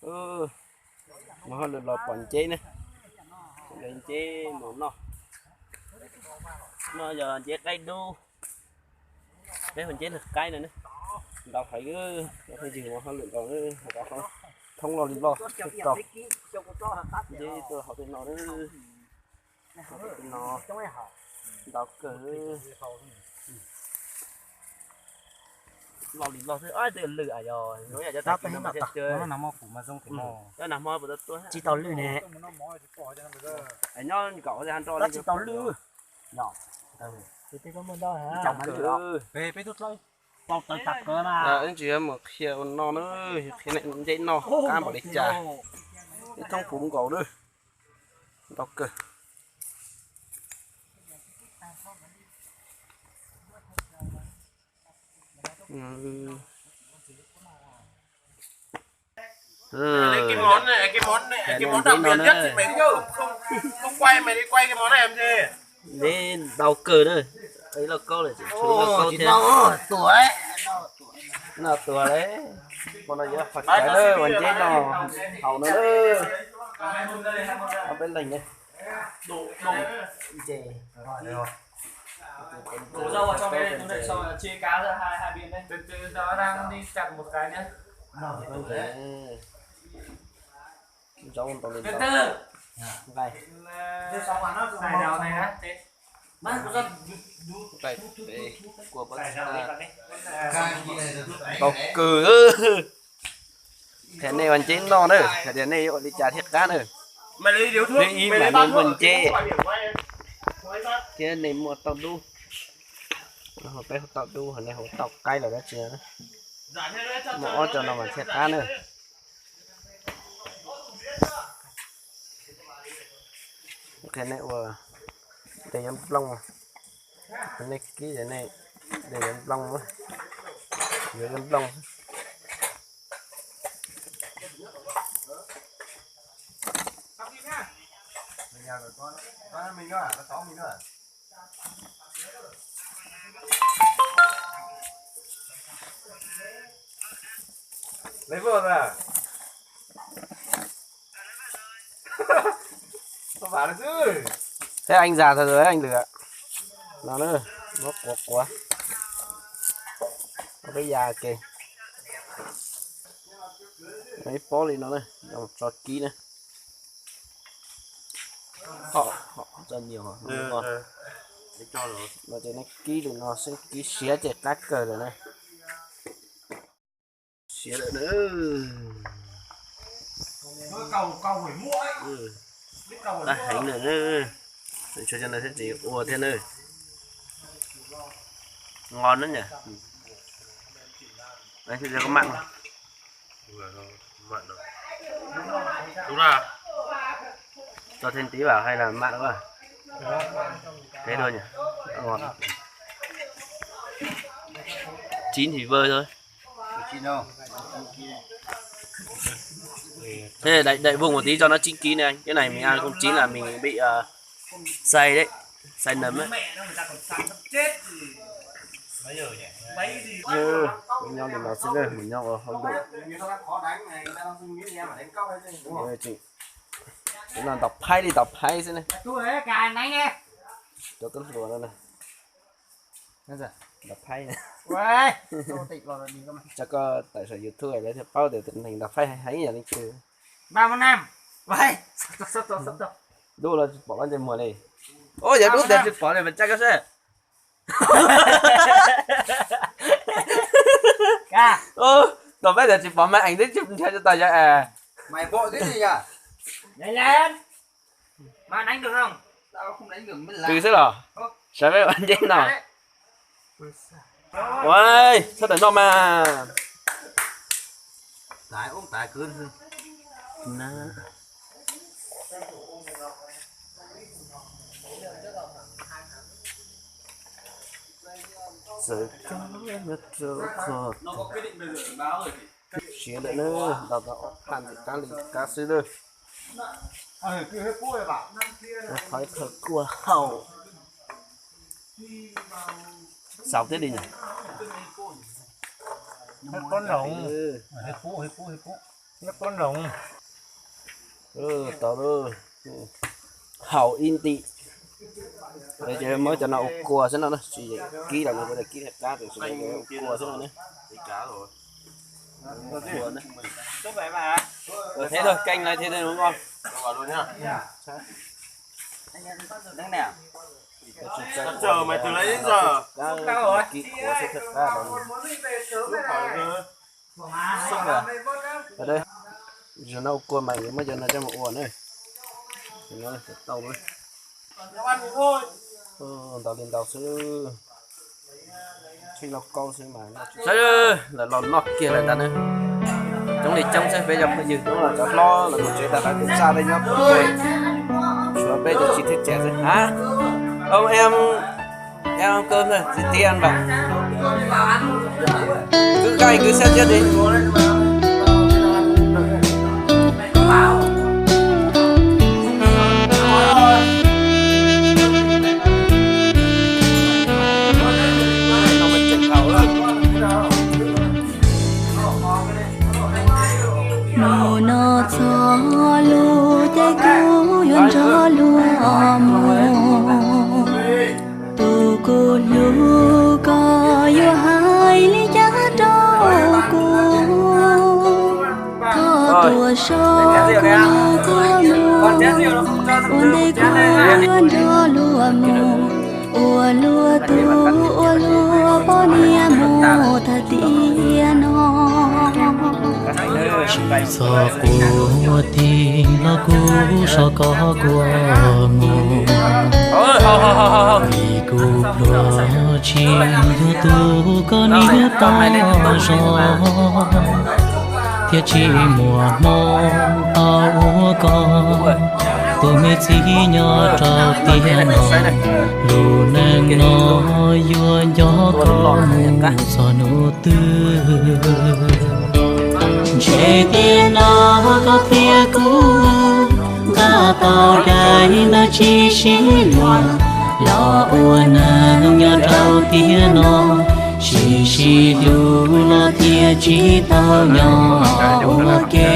Mus hauj lwm los pom nceb ne, nceb mus noj. No yog nceb qaib dub, peb hu nceb lwg qaib no ne. Ntau heev, phooj ywg mus hauj lwm los thoob loj li loj tso. Nceb tuaj hauv tej no, hauv tej no ntau kawg. Loj li loj xwb, tej lwm yog nag hmo puas tau tuaj, tsis tau lwm ne. Nyob nkaum ha nroj tsis tau lwm. Tsis mus qhia ua no na, qhia nceb noj qab npaum li cas. Ib thoob puv nkaus na, ntau kawg. Nceb no na, ntau kawg na, ib lauj kaub lawm, tshuav ib lauj kaub thiab. Noj tuag li, ua no yuav qhov tsev lawm, ua nceb noj haus no lawm. Ob peb leeg ne. Zaub ntau li ntau. Nqaij, nqaij, kua pob txha, ntau kawg. Qhia nej ua nceb noj na, hais tias nej yuav ua li cas thiaj qab na. Hnub ib mas nej muaj nceb thiab nej muaj tauj dub, peb hu tauj dub, nej hu tauj qaib los dab tsi, muaj ob co no mas thiaj qab na. Qhia nej ua, tej yuav nplooj, nej kib, nej, tej yuav nplooj, yuav nplooj. Thế anh già thật rồi đấy anh Lửa. Nó nữa, nó của của. Nó cái già kìa. Nó ít bó đi nó nữa, nó một tro ký nữa. Họ, họ cho nhiều hả? Không ngon. Nó cho nó ký được nó sẽ ký xía chạy cát cờ rồi này. Siav lawm na. Qab heev lawm na. Tsuas cov no thiab tsis ua thiab na. Ngon na nhỉ. Anh sẽ cho các bạn. Cho thêm tí vào hay là mặn quá? Thế thôi nhỉ. Ngon. Chín thì vơi thôi. Thế đậy, đậy vùng một tí cho nó chín ký này anh. Cái này mình ăn không chín là mình bị ờ, say đấy, say nấm đấy. Nyob li no xwb na, mus nyob ua hauj lwm. Tus no ntov phaib li ntov phaib xwb na. Cov tub hluas no na. Ntov phaib. Tso koj tawm saum YouTube lawv thiaj paub tias tus neeg ntov phaib heev yog leej twg. Dub los tsis pom lawv ntsej muag li. Ua yog dub tiag tsis pom li mas tsa koj seb. Ntov phaib tias tsis pom mas eev twb tsis nrhiav tsis tau yog es. Pw xwb los, sawv peb ua nceb no. Ua, txhob tawm noj mas. Siav lawm na, ntau tau ob phaj ntxim qab li qab xwb na. Qhov khaws kua haum. Xaus thiab li na. Tau lawm. Haus ib ntim. Ces muab cov no ua kua xwb no, tsis kib los no, kib qab, ua kua xwb no. Thiab tuaj keej na thiab tuaj noj. Zaum no ua kua mas yuav muab cov no coj mus ua na. Tau, ntau li ntau xwb. Tsheb lauj kaub xwb mas. Sawv daws los noj kiag lawm tas na. Coob li coob xwb peb cov phooj ywg, coob los cov hlob los mus tsev tas lawv kuj txaj tej nyob, tshuav peb cov tsis thwj cem xwb. Hab, ông em, em ăn cơm rồi, chị Tiên bảo cứ gay cứ xếp chết đi. Hnub no txog lub caij kuv yuav nrog luag mus. Tus kuv hlub koj yuav hais li cas rau kuv? Thov tuaj so kuv kua muag, ua ntej kuv yuav nrog luag mus, ua luag tug ua luag poj niam mus tag tiam no. Tsis txhob quav tig los kuv so koj kua muag, vim kuv pluag tsis yog tus koj niam pog zog, thiab tsis muaj hmoo tau ua koj tus me txiv nyob rau tiam no. Lub neej no yuav nco koj mus txog hnub twg? Ntshe tiam no koj thiab kuv nqa tau daim ntawv tsis sib luag, los ua neeg nyob rau tiam no, tsis sib hlub los thiaj tsis tau nyob ua ke.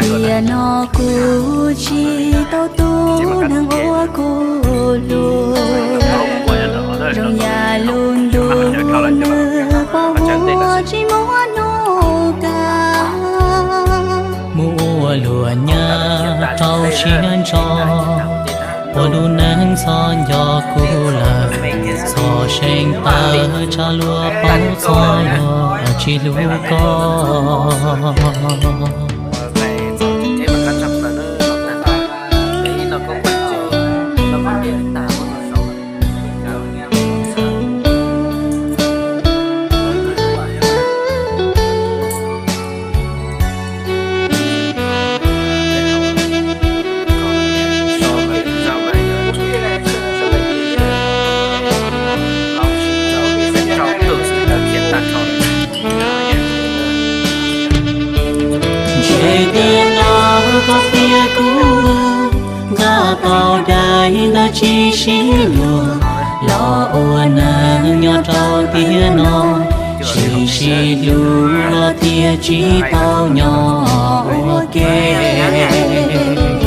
Tiam no kuv tsis tau tus neeg uas kuv hlub, zoo yam lub ntuj nws pom huab tsis muaj hnub kaj. Mus ua luag nyab rau siab ntso, ua lub neej txhob nco kuv lawm, txhob seev tawv tsam luag paub txog luag tsis hlub koj. Ntshe tiam no koj thiab kuv nqa tau daim ntawv tsis sib luag, los ua neeg nyob rau tiam no, tsis sib hlub los thiaj tsis tau nyob ua ke.